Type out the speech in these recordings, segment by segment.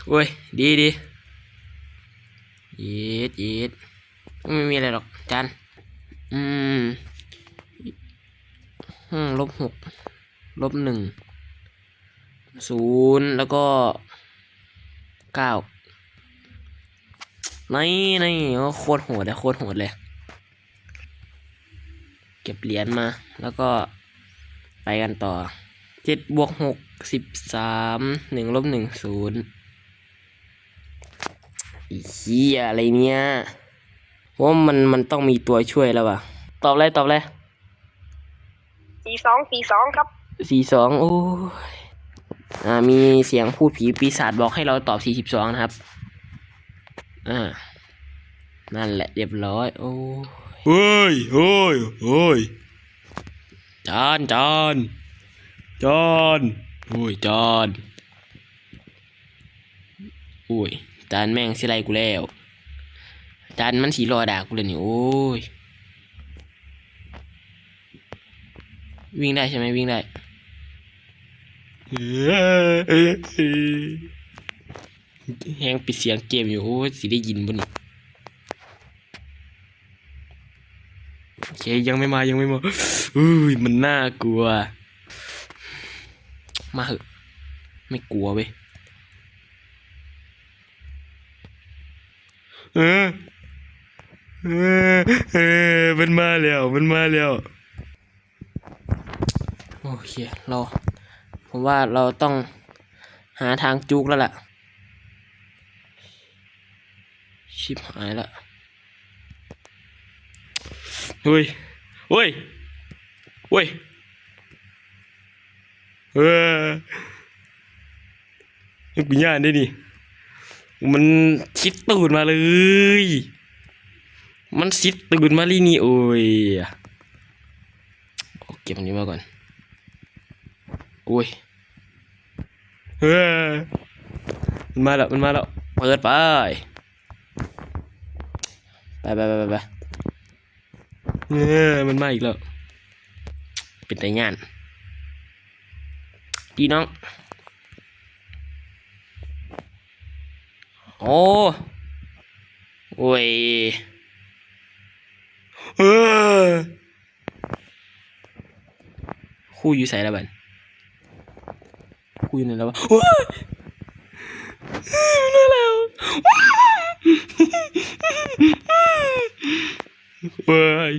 ໂອ້ຍ ດີ ດີ ເຢັດ ເຢັດ ບໍ່ມີ ມີອະໄລດອກ ຈານ ອືມ ອືມ ລົບຫົກ ລົບໜຶ່ງ ສູນ ແລ້ວກໍເກົ້າ ໃນ ໃນ ໂອ້ ໂຄດໂຫດເລີຍ ໂຄດໂຫດເລີຍ. ເກັບຫຼຽນມາ ແລ້ວກໍໄປກັນຕໍ່ ເຈັດບວກຫົກ ສິບສາມ ໜຶ່ງລົບໜຶ່ງ ສູນ ໄອ້ເຫຍ ອະໄລເນຍ ໂອ້ ມັນ ມັນຕ້ອງມີຕົວຊ່ວຍແລ້ວວ່າ ຕອບເລີຍ ຕອບເລີຍ ສີ່ສອງ ສີ່ສອງ ຄັບ ສີ່ສອງ ໂອ້ຍ ອ່າ ມີສຽງພູດຜີປີສາດບອກໃຫ້ເຮົາຕອບ ສີ່ສິບສອງ ນະຄັບ ອ່າ ນັ້ນແຫຼະ ຮຽບຮ້ອຍ ໂອ້ຍ ເຮີ້ຍ ເຮີ້ຍ ເຮີ້ຍ ຈານ ຈານ ຈານ ໂອ້ຍ ຈານ ໂອ້ຍ ຈານແມ່ງຊິໄລ່ກູແລ້ວ ຈານມັນຊິລໍດ່າກູແລ້ວນີ້ ໂອ້ຍ ວິ່ງໄດ້ໃຊ່ໄໝ? ວິ່ງໄດ້ ແຮງປິດສຽງເກມຢູ່ ໂອ້ຍ ຊິໄດ້ຍິນບໍ່ນີ້? ໂອເຄ ຍັງໄມ່ມາ ຍັງໄມ່ມາ ເຮີ້ຍ ມັນໜ້າກົວ ມາເຫາະ ໄມ່ກົວເວີຍ ເອີ ເອີ ເອີ ມັນມາແລ້ວ ມັນມາແລ້ວ. ໂອເຄ ເຮົາ ຜົມວ່າເຮົາຕ້ອງຫາທາງຈູກແລ້ວລະ ຊິບຫາຍລະ ໂອ້ຍ ໂອ້ຍ ໂອ້ຍ ເອີ ນີ້ກູຢ້ານເດ້ນີ້ ມັນຊິດຕູດມາເລີຍ ມັນຊິດຕູດມາລີ້ນີ້ ໂອ້ຍ ເກັບອັນນີ້ມາກ່ອນ ໂອ້ຍ ເອີ ມັນມາແລ້ວ ມັນມາແລ້ວ ເປີດໄປ ໄປ ໄປ ໄປ ໄປ. ເອີ ມັນມາອີກແລ້ວ ເປັນຕາຢ້ານ ດີນ້ອງ ໂອ້ ໂອ້ຍ ເອີ ຄູຢູ່ໃສລະບັດ? ກູຢູ່ໃນລາວາ ໂອ້ຍ ມາແລ້ວ ໂອ້ຍ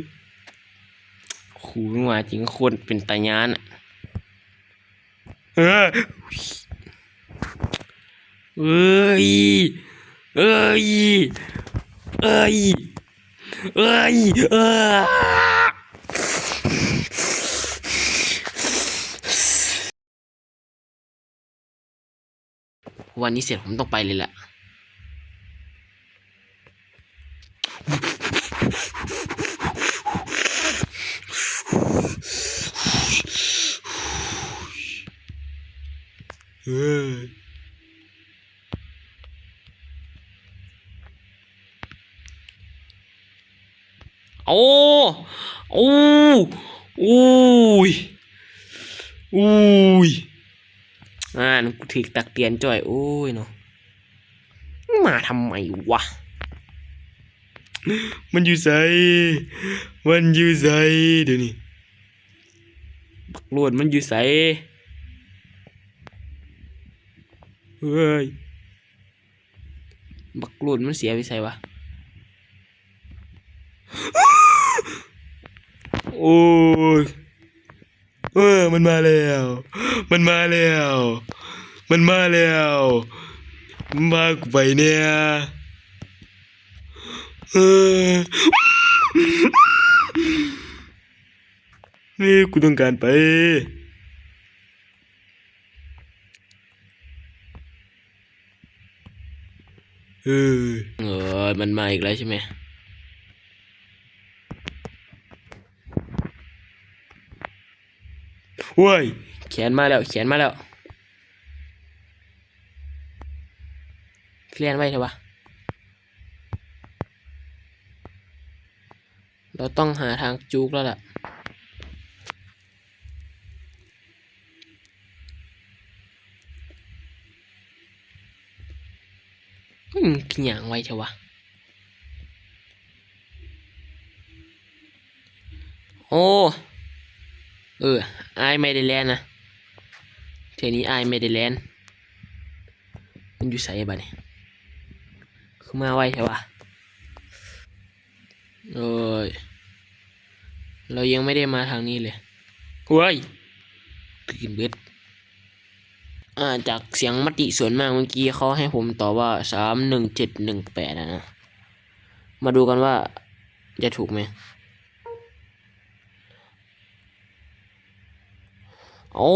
ຄູວ່າຈິງ ໂຄດເປັນຕາຢ້ານ ເອີ ເອີຍ ເອີຍ ເອີຍ ເອີຍ ເອີຍ. ວັນນີ້ເສັດ ຜົມຕ້ອງໄປເລີຍແຫຼະ ເອີ. ໂອ້ ໂອ້ ໂອ້ຍ ໂອ້ຍ ອ່າ ກູຖືກຕັກເຕືອນຈ້ອຍ ໂອ້ຍເນາະ ມາທຳໄມວະ? ມັນຢູ່ໃສ? ມັນຢູ່ໃສ? ດຽວນີ້ ບັກໂລດມັນຢູ່ໃສ? ເອີຍ ບັກໂລດມັນເສຍໄປໃສວະ? ໂອ້ຍ ເອີ ມັນມາແລ້ວ ມັນມາແລ້ວ ມັນມາແລ້ວ ມັນພາກູໄປແດ່ ເອີ ເອີ ກູຕ້ອງການໄປ. ເອີ ເອີ ມັນມາອີກແລ້ວໃຊ່ໄໝ? ໂອ້ຍ ແຂນມາແລ້ວ ແຂນມາແລ້ວ ຄືແລ່ນໄວແທ້ວະ? ເຮົາຕ້ອງຫາທາງຈູກແລ້ວລະ. ໂ ອືມ ຄືຫຍັງໄວແທ້ວະ? ໂອ້ ເອີ ອ້າຍໄມ່ໄດ້ແລ່ນນະ ເທື່ອນີ້ອ້າຍໄມ່ໄດ້ແລ່ນ. ມັນຢູ່ໃສບາດນີ້? ຄືມາໄວແທ້ວະ? ໂອ້ຍ ເຮົາຍັງໄມ່ໄດ້ມາທາງນີ້ເລີຍ. ເວີ້ຍ ຕື່ນເບິດ. ອາ ຈາກສຽງມະຕິສ່ວນມາກເມື່ອກີ້ ເຂົາໃຫ້ຜົມຕອບວ່າ ສາມໜຶ່ງເຈັດໜຶ່ງແປດ ອະນະ. ມາດູກັນວ່າຈະຖືກໄໝ? ໂອ້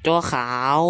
ຈໍຂາວ.